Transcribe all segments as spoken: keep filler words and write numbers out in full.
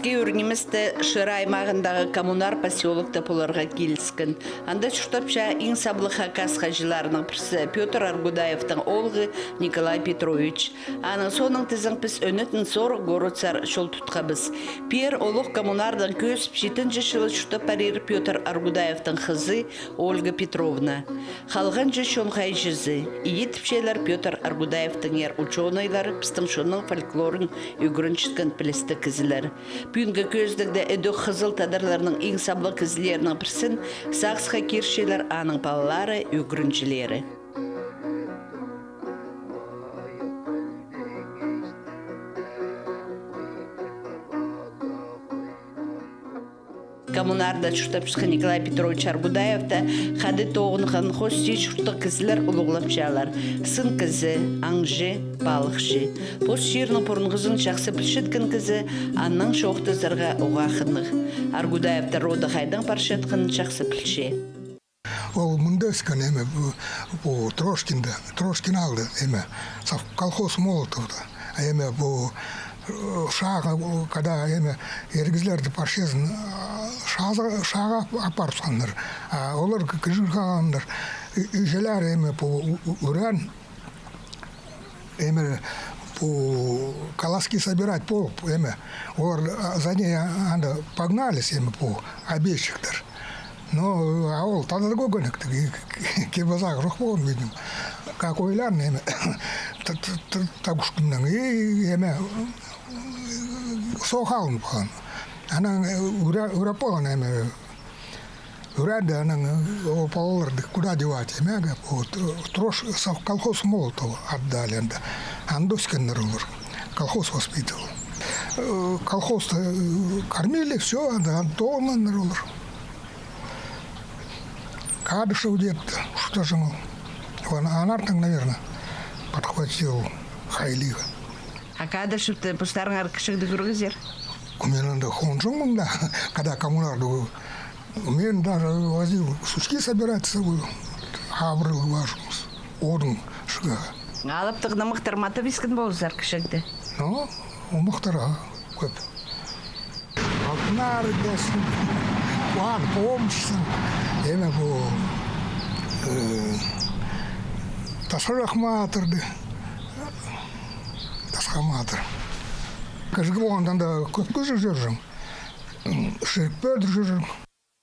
Кӧрінімісте Шира аймағындағы Коммунар посёлокта поларға киліскен. Анда чуртапча иң саблығ хакас хаҷыларының пірсі Пётр Аргудаевтің оолғы Николай Петрович. Аның соонаң тізең піс ӧнетін сорығ городсар чол тутхабыс. Пеер олох Коммунардаң кӧзіп, читінҷі чылы чуртап парир Пётр Аргудаевтің хызы Ольга Петровна. Халғанҷы чон хайҷызы. Иди тіпчелер Пётр Аргудаевтеңер учёныйлар, пістің чонның фольклорын ӱгренчеткен пілістіг кізілер. Пӱӱнгі кӧзідігде ідӧк хызыл тадарларның иң саблығ кізілерінің пірсін сағысха кирчелер аның палалары, ӱгренҷілері. Коммунарда чуртапчатхан Николай Петрович Аргудаевты хада тоғынған хости чурттығ кізілер улуғлапчалар. Сын кізі, аңҷы, палыхчы. Пос чирінің пурунғызын чахсы пілчеткен кізі, аннаң чоохтазарға уғаа хынығ. Аргудаевтер роды хайдаң парчатханын чахсы пілче. Ол мында ӧскен, эме, пу, пу Трошкинда, Трошкин аалда, эме, сов-, колхоз Молотовта. А эме, пу, э, Шаға, когда, эме, ир кізілерді парчазын, э, Шаға, Шаға апарыбысханнар. А олар кіжіг халғаннар. Іҷелері, эме, пу, у-, у-, ӱрен, эме, пу колоски собирать полып, эме, олар, а, за ней, а, анда погнались, эме, пу обедчиктер. Но, а ол тадар кӧгенектіг, кирбазағы чох полған, видимо. Как ойлаан, эме, та-, та-, та-, тагушкиннең, и, эме, соох алын полған. Анаң, э, ӱре-, ӱреп полған, эме, ӱренді, анаң, э, ол палаларды куда девать, эме, вот, э, Трош-, сов-, колхоз Молотова отдали анда. Анда ӧскеннер олар. Колхоз воспитывал. Э, колхозты, э, кормили, всё, анда, анда тоғынғаннар олар. Кадышев дед, что же, мол. Он, анартаң, наверное, подхватил хайлиға. А Кадышевті постарыңар кічігде кӧргезер? Мин анда хонҷаңмын да, когда Коммунарда, мин даже возил сучки собирать с собой, абырылып важымыз, одын шыға. Алыптығ нымахтар матап искен ползар кічігде? Ну, омахтар, а, кӧп. Алтынарығ даа син, Куан помыссын, эме пу, э, тасхаҷах матырды, тасха матыр. Кізі полғанда анда кӧп кізі чӧрҷең, ширік пӧлдір чӧрҷең.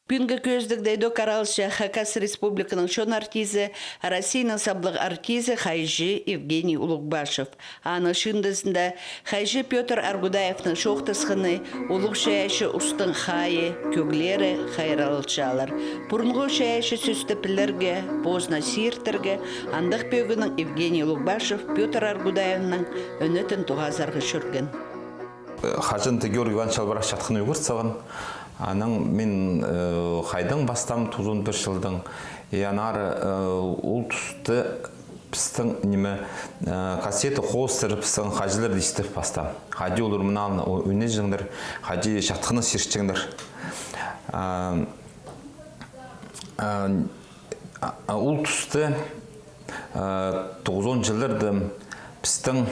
Пӱӱнгі кӧзідігде ідӧк араласча Хакас Республиканың чон артизі, Россияның саблығ артизі, хайҷы Евгений Улугбашев. Аның чыындызында хайҷы Пётр Аргудаевтің чоохтасханы, улуғ чайаачы устың хайы, кӧглері хайралчалар. Пурунғы чайаачы сӧсті пілерге, позына сииртерге, андағ пӧгінең Евгений Улугбашев Пётр Аргудаевнаң ӧнетін тоғазарға чӧрген. Хаҷан-да Георгий Иванович Албырах чатханын ӱгрет салған. Анаң мин, э, хайдаң пастаам, тоғызон пір чылдаң. И аннаңар, э, ол туста пістің, ниме, э, кассета хоостыра пістің хаҷыларды истіп пастаам. Хайди олар мынаң, о, ӱнеҷеңнер, хайди чатханын сирчеңнер. А, а, А, а ол туста, а, тоғызон чылларда пістің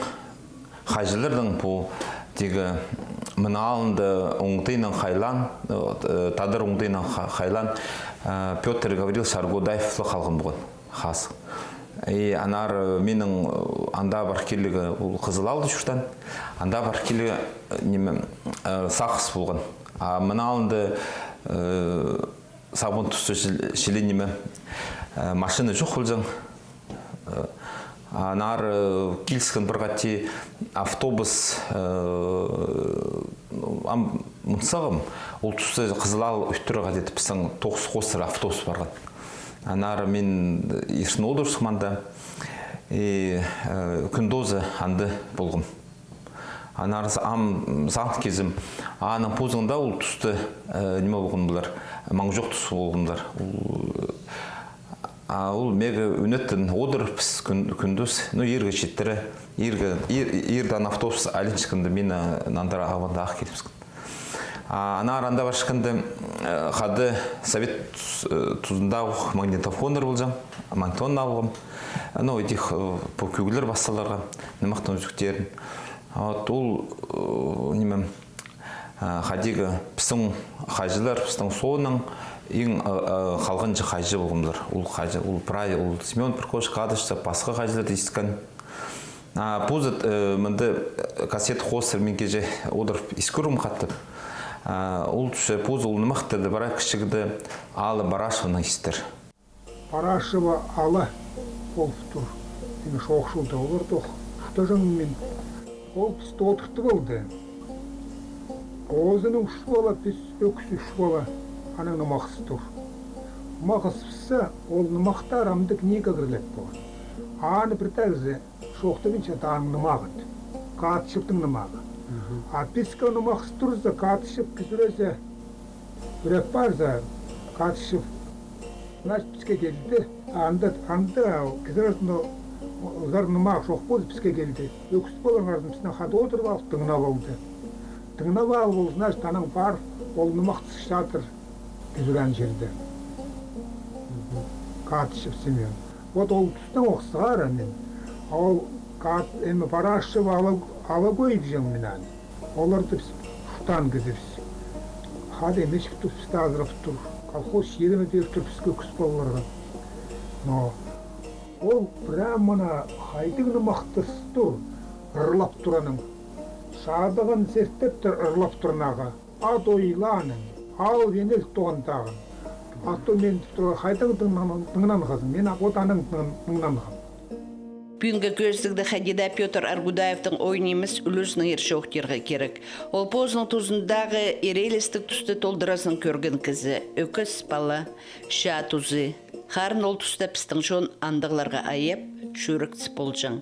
хаҷыларның пу тигі мына алында оңдайнаң хайлаан, э, тадар оңдайнаң ха-, хайлаан, а, Пётр Гаврилович Аргудаев ла халған полған хазых. И аннаңар, э, минің, э, анда пар киліге ол Хызыл аалда чуртаан, анда пар киліге, э, ниме, э, сағыс полған. А мына алында, э, Сабын туста чіли, чіли ниме, э, машина чох полҷаң. Э, аннаңар, э, киліскен пір хати автобус, э, ну, ам, мын сағам, ол туста Хызыл аал ӧтіре хати пістің тоғыс хоостыра автобус парған. Аннаңар мин иртен одырыбысхам анда, и, э, кӱн тооза анда полғам. Аннаңар ам сағын килзем, аның позында ол туста, э, ниме полған полар, маң чох тус полған полар. Ол, а ол мағаа ӱнетін одырып, піс кӱн, кӱн тооза, ну, иирге читіре, иирге, иир-, иирдең автобус айланчатханда, мині, э, нандыра алғанда ах килібіскен. А аннаңар анда парчатханда, э, хада совет тус-, э, тузындағы магнитофоннар полҷаң, магнитофон алғам. Ну, этих, э, пу кӧглер пасталарға, нымахтың ӱзӱктерін. Вот ол, э, ниме, А, хайдағ пістің хаҷылар, пістің соонаң иң, а, а, халғанҷы хаҷы полғаннар. Ол хаҷы, ол прай, ол Семён Прокопьевич Кадышев, пасха хаҷылар даа исткен. А, позы, э, мында, э, кассета хоостыра мин кичее одырып искірім хатап. А, ол тӱссе, позы ол нымахтарны прай кічігде Алла Барашеваның истер. Барашева Алла полып тур. Мин Шоохшылда оларны ох чуртаҷаңмын мин. Ол пісті одыртып алды. Позының ӱс пала, піс ӧкіс ӱс пала. Анаң нымахсыз тур. Нымахсызыбысса, ол нымахтар амды книга кіріліп полған. Аны пір тағзы чоохтабинча, аның нымағы. Кадышевтің нымағы. А піске нымахсыз турза, Кадышев кізі ӱрезе, ӱреп парза, Кадышев, значит, піске килді. Анда, анда кізі аразында ызар нымах чох полза, піске килді. Ӧкіс паланың аразында пістең хада одырып алып, тыңнап алды. Тыңнап алып, ол, значит, анаң пар, ол нымахсыз чатыр. Кізі ӱрен чирде. Кадышев Семён. Вот ол тустаң ох сығара мин. А ол Кад-, эме, Барашева Ала-, Ала кӧй тіҷең мин аны. Оларды піс чуртаан кізібіс. Хада ниҷік тур, пісті азырап тур. Колхоз чирі ме пиріп тур піске, ӧкіс палаларға. Но ол прямо мына хайдағ нымахтас тур, ырлап тур анаң. Чадығын сиртіп тур, ырлап тур анаң. Ат ойланың, ал венел тоғынтағын. Ат ой мен тур, хайдаң тыңнан-, тыңнанғазың, мин ап от анаң тың-, тыңнанғам. Пӱӱнгі кӧзідігде хайди даа Пётр Аргудаевтің ой нимес ӱлӱзінең ирт чоохтирға кирек. Ол позының тузындағы иреелестіг тусты толдыразынаң кӧрген кізі, ӧкіс пала, чаа тузы. Харын ол туста пістің чон андағларға айап, чӱрексіс полҷаң.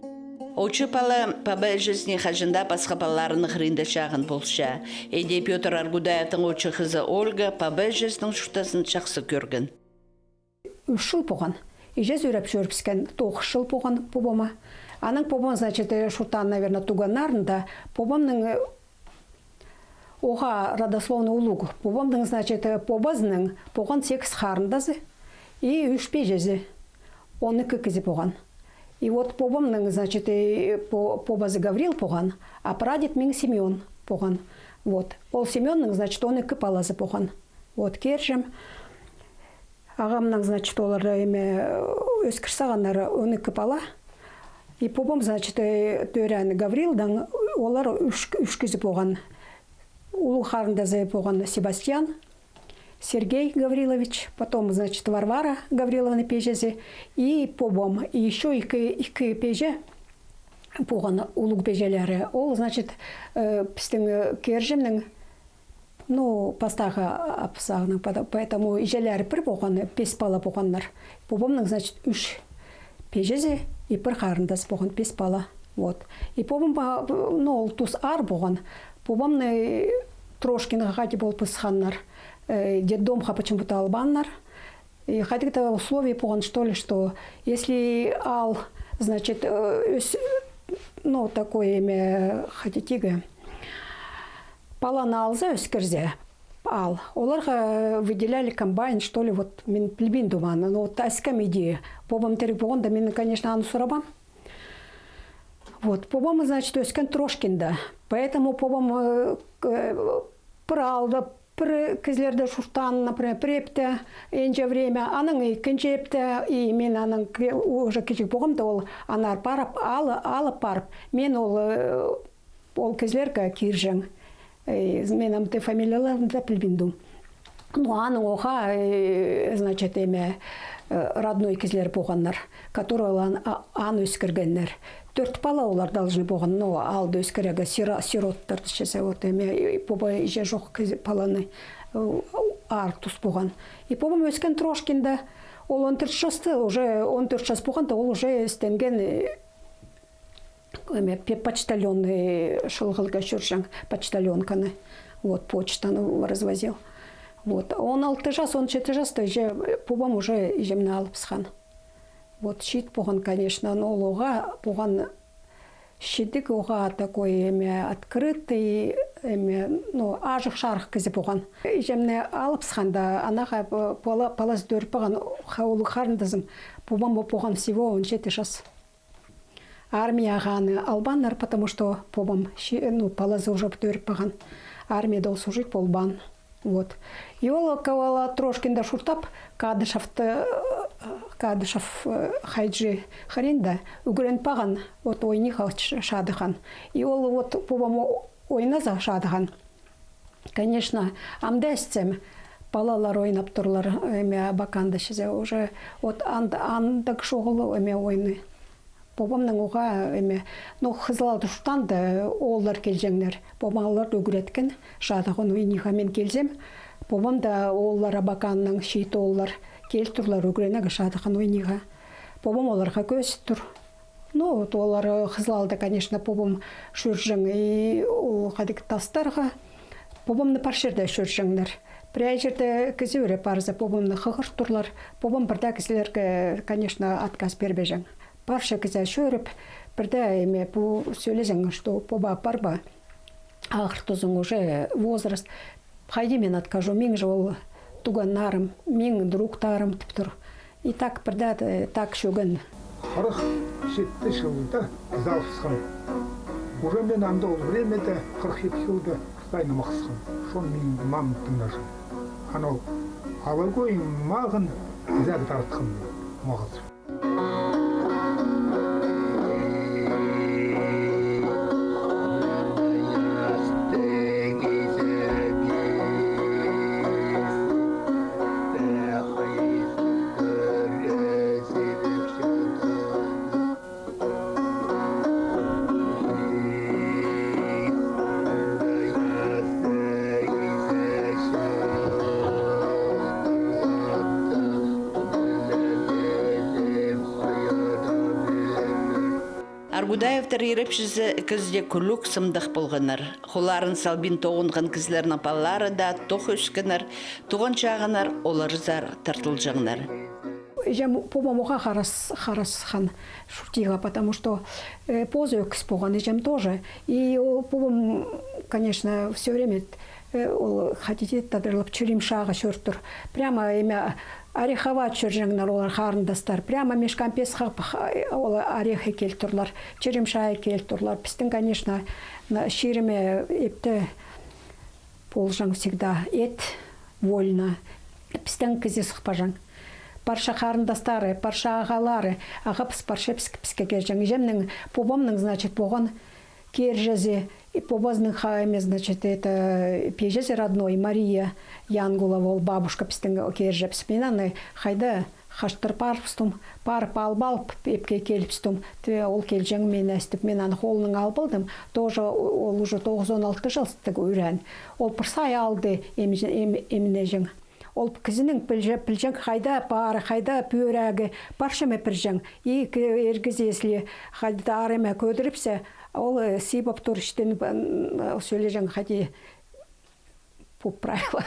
Очы пала паба-іҷезіне хаҷан даа пасха палаларының хыринда чағын полча. Иди Пётр Аргудаевтің очы хызы Ольга паба-іҷезінің чуртазын чахсы кӧрген. Ӱс чыл поған. Іҷезі ӱреп чӧрібіскен, тоғыс чыл поған побама. Анаң побам, значит, э, чуртаан, наверное, туғаннарында, побамның, э, оға родословный улуғ. Побамның, значит, э, побазының поған сигіс харындазы и ӱс пеҷезі. Он ікі кізі поған. И вот побамның, значит, э, по-, побазы Гаврил поған, а прадед мин Семён поған. Вот. Ол Семённың, значит, он ікі палазы поған. Вот, кирҷем. Ағамның, значит, олар, эме, ӧскір сағаннары он ікі пала. И побам, значит, э, тӧреен Гаврилдаң, олар ӱш, ӱш кізі поған. Улуғ харындазы поған Себастьян, Сергей Гаврилович, потом, значит, Варвара Гавриловна пеҷезі, и побам, и ещё ікі, ікі пеҷе поған, улуғ пеҷелері. Ол, значит, э, пістің, э, кирҷемнің Ну, пастағы апсағының, пота-, поэтому иҷелері пір поған, пес пала поғаннар. Побамның, значит, ӱш пеҷезі и пір харындас поған, пес пала. Вот. И побам, ба-, ну, ол тус аар поған. Побамны Трошкинға хайди пол пысханнар. Э, детдомға почему-то албааннар. И хайдағ-да условие поған, что ли, что если аал, значит, э, ӧс-, ну, такой, эме, хайди тигі, паланы алза, ӧскірзе, аал, оларға выделяли комбайн, что ли, вот, мин пілбин туман. Ну, вот, аскам иди, побам тіріг поғанда, мин, конечно, аны сурабам. Вот, побам, значит, ӧскен Трошкинда. Поэтому побам, э, к-, э, пір аалда, пір кізілерде чуртаан, например, пір ипте, энҷе время, анаң ікінҷі ипте, и мин анаң кі-, уже кічіг поғам да, ол анар парып, алы-, алып парып, мин ол, э, ол кізілерге кирҷең. Э, мин амды фамилияларын да пілбин тум. Ну, аның оға, э, значит, эме, э, родной кізілер поғаннар, которые ан-, а-, аны ӧскіргеннер. Тӧрт пала олар должны поған, но аалда ӧскірерге сиро-, сироттар, тіҷезі, вот, эме, и паба, иҷе чох кізі паланы, э, аар тус поған. И пабам ӧскен Трошкинда, ол он тӧрт часта, уже он тӧрт час поғанда, ол уже істенген, э, эме, пе-, почтальонный, шылғылға чӧрҷең почтальонканы. Вот, почтаны развозил. Вот, он алты час, он читі часта уже, пабам уже иҷемні алыбысхан. Вот, чиит поған, конечно, но ол оға поған чидіг, оға такой, эме, открытый, эме, ну, аҷых-чарых кізі поған. Иҷемні алыбысханда, анаға п-, пала-, палазы тӧріп паған, ха-, улуғ харындазым, пабам поған всего он читі час. Армияға аны албааннар, потому что пабам чи-, ну, палазы уже тӧріп паған. Армияда ол служить полбаан. Вот. И ол Кавала Трошкинда шуртап, Кадышевты, э, Кадышев, э, хайҷы хыринда ӱгрен паған, вот, ойниға ч-, шадыған. И ол вот пу пам о-, ойназа шадыған. Конечно, ам даа истем, палалар ойнап турлар, эме, Абаканда чізе уже, вот анд-, андағ шоғыл, эме, ойны. Пу памның уғаа, эме, ну, Хызылалда шуртаанда ооллар килҷеңнер. Пу пам оларды ӱгреткен, шадыған ойниға. Мин килзем, пу пам даа ооллар, Абаканның чиит ооллар кил турлар, ӱгренерге, шадыған ойниға. Пу пам оларға кӧзіт тур. Ну, вот олар, э, Хызылалда, конечно, пу пам чӧрҷең, и ол хайдағ тастарға. Пу памны пар чирде чӧрҷеңнер. Пірее чирде кізі ӱре парза, пу памны хығыр турлар. Пу пам пірдее кізілерге, конечно, отказ пирбеҷең. Парча кізі чӧріп, пірдее, эме, пу сӧлезең, что пу пам пар ба, ағыртызың уже возраст. Хайди мин откажу, минің же ол туғаннарым, минің другтарым, тіп тур. И так пірдее, э, так чӧрген. Хырых читі чылда кізі алыбысхан. Уже мин анда ол времяда хырых читі чылда пырсай нымахсхан. Шон минің мам тыңнаҷаң. Анау алғой мағын кізі тартхан мағазы. Аргудаевтар ирепчізі ікізі дее кӱлӱк, сымдах полғаннар. Холларын салбин тоғынған кізілернің палалары даа тох ӧскеннер, туған чағыннар оларзар тартылҷаңнар. Иҷем, пу пам уғаа харас-, харасхан шуртирға, потому что, э, позы ӧкіс полған, иҷем тоже. И ол пу пам, конечно, всё время, э, ол хатиди тадырлап чӱрим шағы чӧртір. Прямо, эме, ореховать чӧрҷеңнер олар, харындастар. Прямо мешкам песха, х-, ол орехи кил турлар, чӱрим шағы кил турлар. Пістің, конечно, на, чирімее ипте полҷаң всегда. Ит вольно. Пістең кізі сыхпаҷаң. Парча харындастары, парча ағалары, ағабыс парча піс-, піске килҷең. Иҷемнің, пу памның, значит, полған кирҷезі, и пу пазының хайымы, значит, это, пиҷезі родной, Мария Янгулова, ол бабушка пістің кирҷебіс. Мин аны хайда хаштыр парыбыстым, парып алып алып, ипке килібістім. Тігі ол килҷең мин істіп, мин аны холынаң алып алдым. Тоже о-, ол уже тоғызон алты чылыстығ ӱреен. Ол пір сай алды, эм-, эм-, эмнеҷең. Ол кізінің пілҷе-, пілҷең хайда пары, хайда пӧрегі, парча ма пірҷең. И кі-, ир кізі, если хайда арыма кӧдіріпсе, ол, э, сибап тур, іштен, м, сӧлеҷең хайди. Пу правило.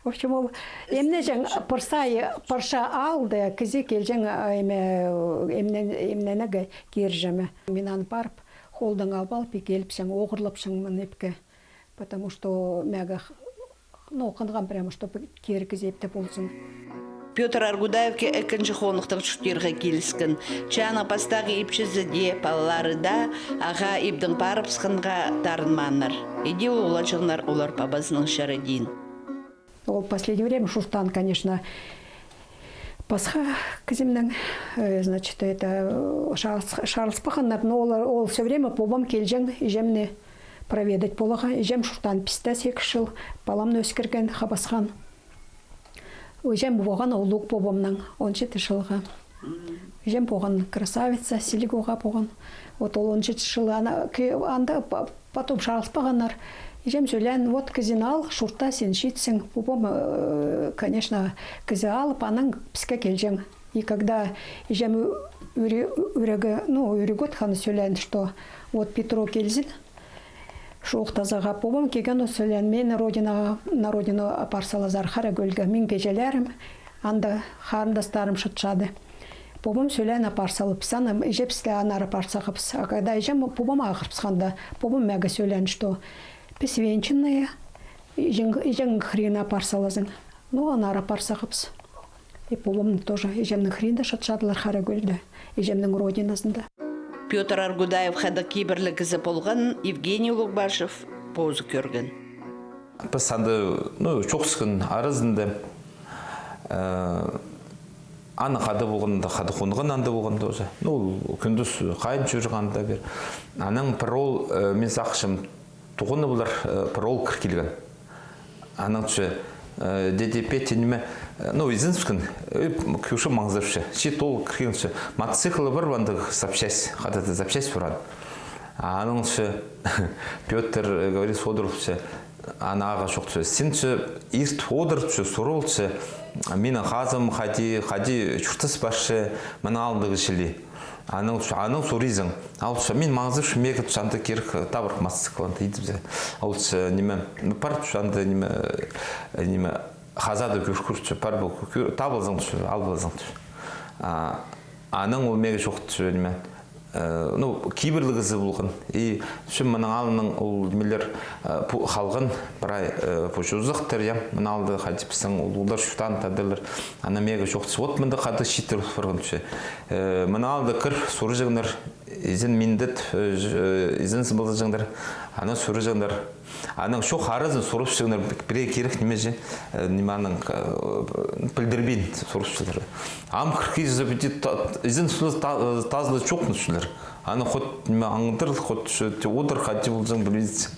В общем, ол эмнеҷең, пір сай парча алды, кізі килҷең, а, эме, эмне-, эмненерге кирҷеме. Мин аны парып, холынаң алып алып, и килібісчең, оғырлапчаң мин ипке. Потому что мағаа х-, ну, хынған прямо, чтоб кирі кізі ипте ползын. Пётр Аргудаевке ікінҷі хоныхтығ чуртирға киліскен. Чааның пастағы ипчізі дее, палалары даа ағаа ибдең парыбысханға тарынмааннар. Иди улуғлаҷаңнар олар пабазының чарыдиин. Ол последнее время чуртаан, конечно, пасха кізімнең, э, значит, это, э, чарылыс-, чарылыспаханнар, но олар, ол всё время пу пам килҷең иҷемні проведать поларға. Иҷем чуртаан пісте сигіс чыл, паламны ӧскірген, хабасхан. Иҷем полған улуғ пу памнаң он читі чылға. Иҷем полған красавица, сіліг уғаа полған. Вот ол он читі чыл ана, ки-, анда па-, потом чарылыспаханнар. Иҷем сӧлеен: вот кізіні ал, чурта, син чиитсің. Пу пам, э, конечно, кізі алып, анаң піске килҷең. И когда иҷем ӱ-, ӱре-, ӱреге, ну, ӱреге утхан, сӧлеен, что вот Петро килзін, чоохтазарға. Пу пам килген, ол сӧлеен: мені родинаға, на родину апар салазар, Харакӧлге, минің кеҷелерім, анда харындастарым чатчады. Пу пам сӧлеен: апар салып, саны иҷебісті анар апар сағабыс. А когда иҷем, пу пам ағырыбысханда, пу пам мағаа сӧлеен, что піс венчанные, иҷең, иҷең хыринда апар салазың. Ну, анар апар сағабыс. И пу памны тоже иҷемнің хыринда чатчадылар, Харакӧлде, иҷемнің родиназында. Пётр Аргудаев хайдағ кибірліг кізі полғанын Евгений Улугбашев позы кӧрген. Піс анда, ну, чоохтасхан аразында, э, аны хада полған да, хада хонған анда полған тоже. Ну, кӱндіз хайын чӧрген анда пеер. Анаң пір оол, э, мин сағынчам, туғаны полар, э, пір оол кір килген. Анаң тіпче, э, дядя Петя, ниме, э, ну, изенібіскен, э, кӧзідіпче, маңзырапча. Чиит оол кірген тіпче. Мотоциклі пар ба андағ запчасть, хада-да запчасть парған. Анаң тіпче, Пётр, э, говорит, одырып тіпче. Аны ағаа чоохтапча. Син тіпче, ирт одыр тіпче, сурыл тіпче. Минің хазым хайди, хайди чуртас парча, мының алнындағы чіли. Анаң, анаң суризың. Ол тіпче, мин маңзырапчам, мағаа тіпче анда кирек, э, табырах мотоцикл анда идібізерге. Ол тіпче, ниме, ну, пар тіпче анда, ниме, э, ниме, хазада кӧр кӧр тіпче, пар пол, кӧр, табылзаң тіпче, алыбалзаң тіпче. А, анаң ол мағаа чоохтапча, ниме, э, ну, кибірліг кізі полған. И тіпче, мының алнының ол нимелер, э, пу-, халған прай, э, пу чозахтар, я, мының алнында хайди пістің ол улуғлар чуртаан тадарлар. Анаң мағаа чоохтапча, вот мында хада чииттер пол парған тіпче. Э, мының алнында кір, сурчаңнар, изен миндет, э, ж-, э, изен сыбылзаҷаңнар, анаң сурчаңнар. Анаң чоох аразын сурыбысчаңнар, пірее кирек ниме чи, э, ниме анаң, э, пілдірбин сурыбысчаңнар. Ам кір килзе, піди та-, изен сыбылза та-, э, тазылығ чоохтапчалар. Анаң ход ниме аңдыр, ход, э, одыр, хайди полҷаң пілбинчезің.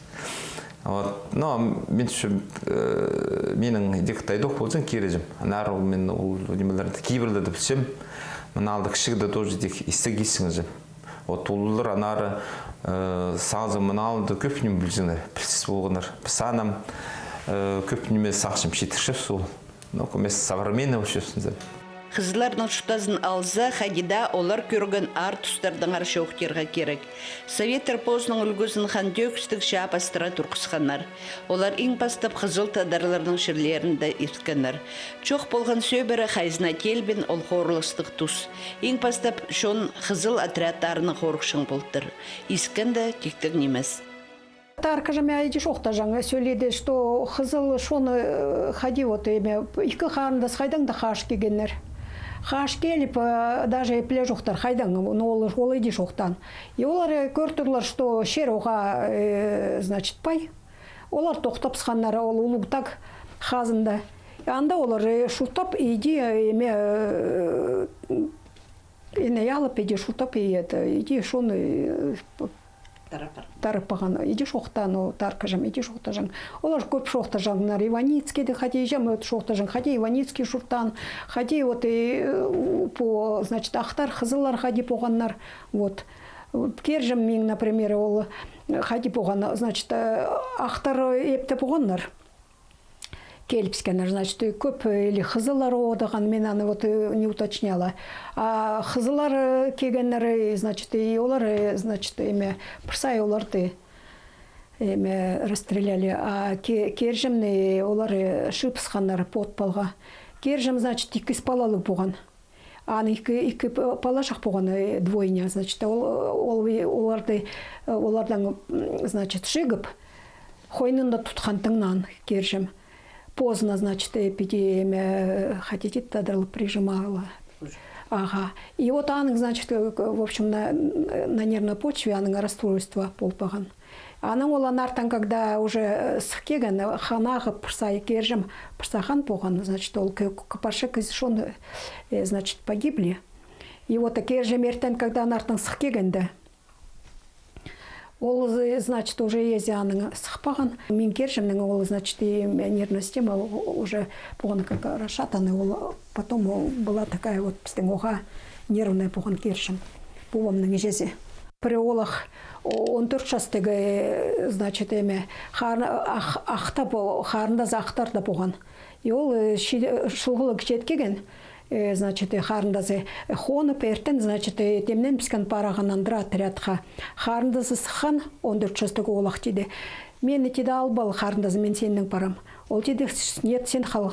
Вот. Но мин тіпчем, э, минің идӧк тайдох полҷаң кирезім. Аннаңар ол мин ол нимелерні кибірлерді пілчем. Мына алды кічігде тоже идӧк истіг истіг чи. Вот улуғлар аннаңар, э, сағызы мына алды кӧп ниме пілҷеңнер, пілчең полғаннар. Піс аны, э, кӧп ниме сағынчам читірчебіс ол. Ну, кӧмес современный вообще сынза. Хызылларның чуртазын алза, хайди даа олар кӧрген аар тустардаңар чоохтирға кирек. Советтер позының ӱлгӱзін хан тӧӧкістіг чаа пастыра турғысханнар. Олар иң пастап хызыл тадарларның чирлерінде ирткеннер. Чох полған сӧбіре хайзына теелбин ол хорылыстығ тус. Иң пастап чон хызыл отрядтарынаң хорыхчаң полтыр. Искенде тиктіг нимес. Таркыҷам иди чоохтаҷаң, сӧледи, что хызыл чоны, э, хайди вот, эме, ікі харындас хайдаң даа хаш килгеннер. Хаш киліп, э, даже піле чохтар хайдаң, но ол, ол иди чоохтаан. И олар, э, кӧр турлар, что чир оға, э, значит, пай. Олар тохтапсханнар ол улуғ тағ хазында. Анда олар, э, чуртап, иди, э, эме, э, ине алып, иди чуртап, и это, иди чоны, э, тарап парған. Иди чоохтаан, о, таркыҷам, иди чоохтаҷаң. Олар кӧп чоохтаҷаңнар, Иваницкийде хайди, иҷем, вот, чоохтаҷаң, хайди Иваницкий чуртаан, хайди вот, э, пу, значит, ахтар, хызыллар хайди полғаннар, вот. Кирҷем мин, например, ол, э, хайди полған, значит, э, ахтар ипте полғаннар. Килібіскеннер, значит, кӧп, э, или хызыллар одырған, мин аны вот, э, не уточняла. А хызыллар, э, килгеннер, э, значит, и олар, э, значит, эме, пір сай оларды, эме, расстреляли. А ки-, кирҷемні олар, э, чыыбысханнар подполға. Кирҷем, значит, ікіс палалығ полған. Аның ікі, ікі п-, палаҷах полған, э, двойня, значит, ол, ол, оларды, э, олардаң, м, значит, чыығып, хойнында тутхан тыңнаан кирҷем. Позына, значит, э, піди, эме, э, хотите, тадарлап прижимала. Ага. И вот аның, значит, э, в общем, на, на нервной почве аның расстройство пол парған. Анаң ол анартын, когда уже, э, сых килген, э, хан ағып, пір сай кирҷем, пір сай хан полған, значит, ол кӧ-, кӧ-, парча кізі чоны, э, значит, погибли. И вот кирҷем иртен, когда анартын сых килгенде, ол, э, значит, уже ээзі аның сых парған. Мин кирҷемнің ол, значит, и нервная система у-, уже полған как расшатанный, ол потом, о, была такая вот пістің оға нервная полған кирҷем. Пабамның іҷезі. Пір оолах, о-, он тӧрт частығ, э, значит, эме, хар-, ах-, ахта по-, харындазы ахтарда полған. И ол, э, чил-, чылғылығ чит килген, э, значит, э, харындазы, э, хонып, иртен, значит, э, тимненібіскен парған андыра отрядха. Харындазы сыххан, он тӧрт частығ оолах тиді. Мин тиді алып ал, харындазы, мин синнең парам. Ол тиді, нет, син хал.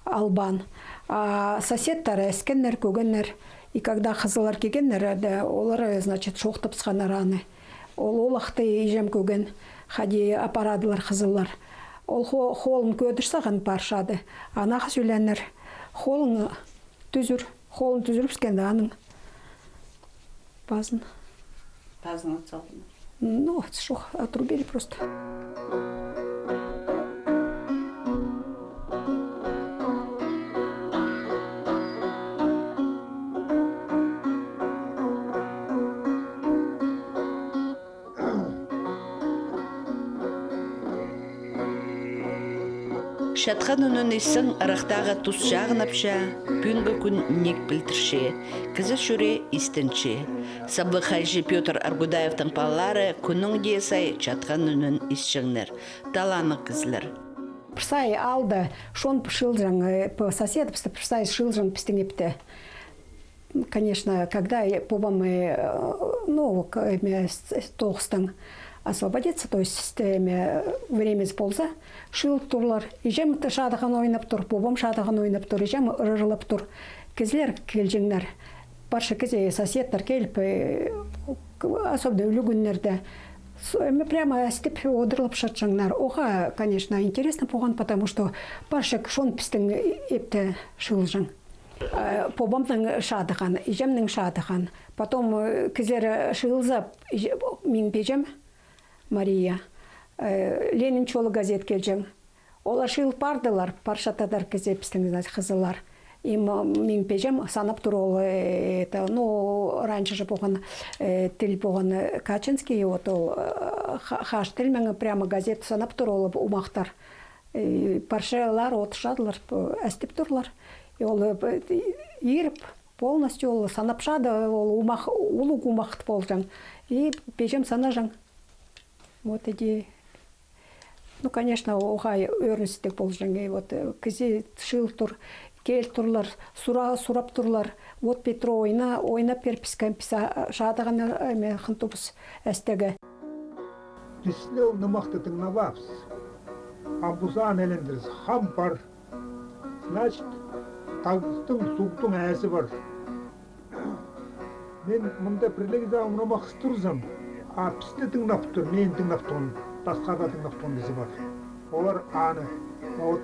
Албаан. А соседтары іскеннер, кӧгеннер. И когда хызыллар килгеннер, да, олар, значит, чоохтапсханнар аны. Ол оолахты іҷем кӧген, хайди апарадылар хызыллар. Ол хо-, холын кӧдір саған парчады. Анаға сӧленнер. Холын тӱзір, холын тӱзірібіскенде аның пазын. Пазын от салдым. Ну, чох, отрубили просто. Чатхан ӱнін иссең, ырахтағы тус чағынапча, пӱӱнгі кӱн ниик пілдірче, кізі чӱрее истенче. Саблығ хайҷы Пётр Аргудаевтің палалары кӱннің дее сай чатхан ӱнін исчеңнер. Таланнығ кізілер. Пір сай аалда чон шыылҷаң, э, пу соседібісті пір сай шыылҷаң пістің ипте. Конечно, когда и пабам, э, ну, к-, эме, с-, с-, тоғыстаң освободиться, то есть, эме, времязі полза, шыылып турлар. Иҷем т-, шадыған ойнап тур, пабам шадыған ойнап тур, иҷем ырырлап тур. Кізілер килҷеңнер. Парча кізі, соседтер киліп, э, к-, особенно ӱлӱкӱннерде. С-, эме, прямо істеп одырлап шатчаңнар. Оға, конечно, интересно полған, потому что парча чон пістің ипте шыылҷаң. Э, пабамның шадыған, иҷемнің шадыған. Потом, э, кізілер, э, шыылза, иҷе-, минің пеҷем Мария, э, «Ленин чолы» газет килҷең. Олар шыылып пардылар, парча тадар кізі пістің, значит, хызыллар. И м-, минің пеҷем санап тур ол, э, это, ну, раньше же полған, э, тіл полған, э, качинский, вот ол, э, ха-, хаш тіл мең прямо газет санап тур ол умахтар. И парчалар одырчадылар, п-, істеп турлар. И ол, э, п-, и-, иріп, полностью ол санапчады, ол умах, улуғ умах полҷаң. И пеҷем санаҷаң. Вот иди. Ну, конечно, оға ӧріністіг полҷаң. И вот, э, кізі шыыл тур, кел турлар, сура-, сурап турлар. Вот, Петро, ойна, ойнап пер піске, піс, а, шадыған, а, эме, хынтубыс істеге. Піс ле ол нымахты тыңнабаабыс. Амбузаан айландырыс, хам пар. Значит, тағдың, суғдың ээзі пар. Мин мында пір ле кізі омырамах турзам, а пісті тыңнап тур, мин тыңнап тоғын, пасха даа тыңнап тоғын кізі пар. Олар аны, вот,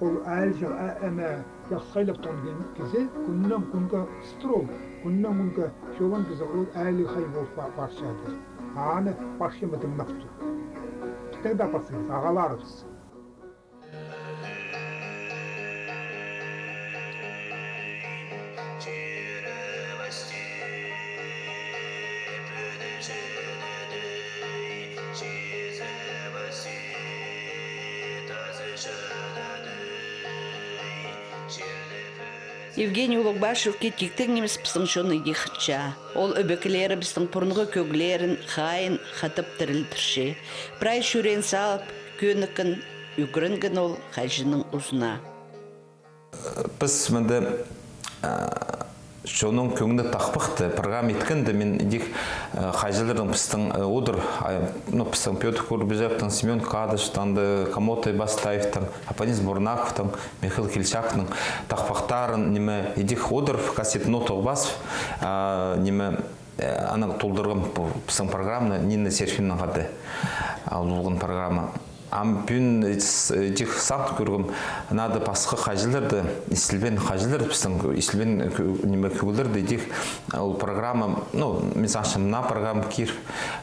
ол аалҷы, а, эме, Яххайлап тоғын кізі кӱннең кӱнге ыстыр ол, кӱннең кӱнге чолаң кізі ол аалҷы хай полып па-, парчады. Аны парча ма тыңнап тур. Пістің дее парзабыс, ағаларыбыс. Евгений Улугбашевке тиктең нимес пістің чон иди хынча. Ол ӧбекелерібістің пурунғы кӧглерін, хайиин хатап тірілдірче. Прай чӱреен салып, кӧніккен, ӱгренген ол хайҷының узына. Піс мында, а, чонның кӧңні тахпахты программа иткенде, мин идӧк, а, хайҷыларның пістің, а, одыр, а, ну, пістің Пётр Курбижевтің, Семён Кадышевтің, анда Комотай Бастаевтің, Апанис Бурнаковтың, Михаил Кильчаковтың тахпахтарын, ниме, идӧк одыр, кассетаға нотаға пазып, а, ниме, э, анаң толдырғам пу пістің программаны Нина Серфиновнаң хада, а, ол полған программа. Ам пӱӱн, э, с-, э, идӧк сағын кӧргем, надо пасха хайҷыларны, истілбеен хайҷыларны, пістің истілбеен, э, кӧ-, ниме, кӧглерні идӧк, а, ол программа, ну, мин сағынчам, мына программа кир,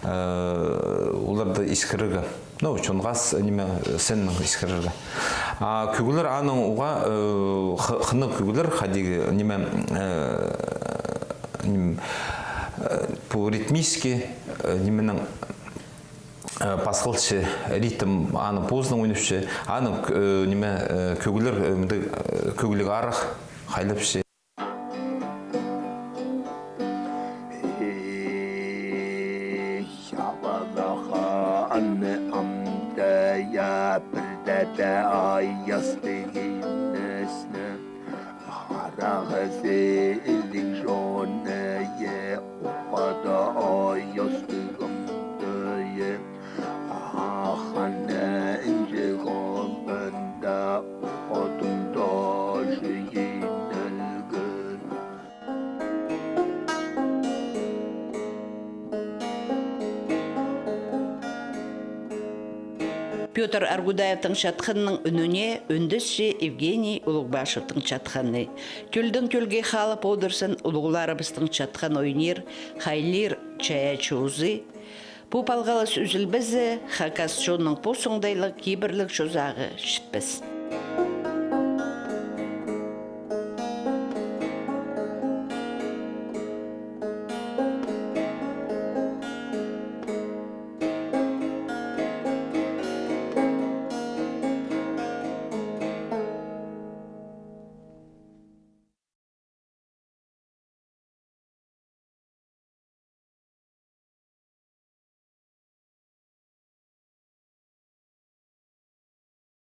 э, оларны искірерге. Ну, чонға с-, ниме, сценанаң искірерге. А кӧглер аның уғаа, э, х-, хынығ кӧглер, хайдағ, ниме, э, ним-, э, пу ритмический, э, нименің, э, пасхалча ритм, аның позынаң ойнапча, аның, э, ниме, э, кӧглер, э, мындағ, э, кӧгліг арах хайлапча. Ей, чабалаха аны амдая, пірдеде ай астығын існе. Харағызы іліг чоны е, ухада ай астығын түйе. Аханы інҷі хабында, ухадында чыйын ілген. Пётр Аргудаевтің чатханының ӱніне ӱндесче Евгений Улугбашевтің чатханы. Тӧлдең тӧлге халып одырзаң, улуғларыбыстың чатхан ойнир, хайлир чайаачы узы, Пу палғалыс ӱзілбезе, хакас чонның пос оңдайлығ кибірліг чозағы чітпес.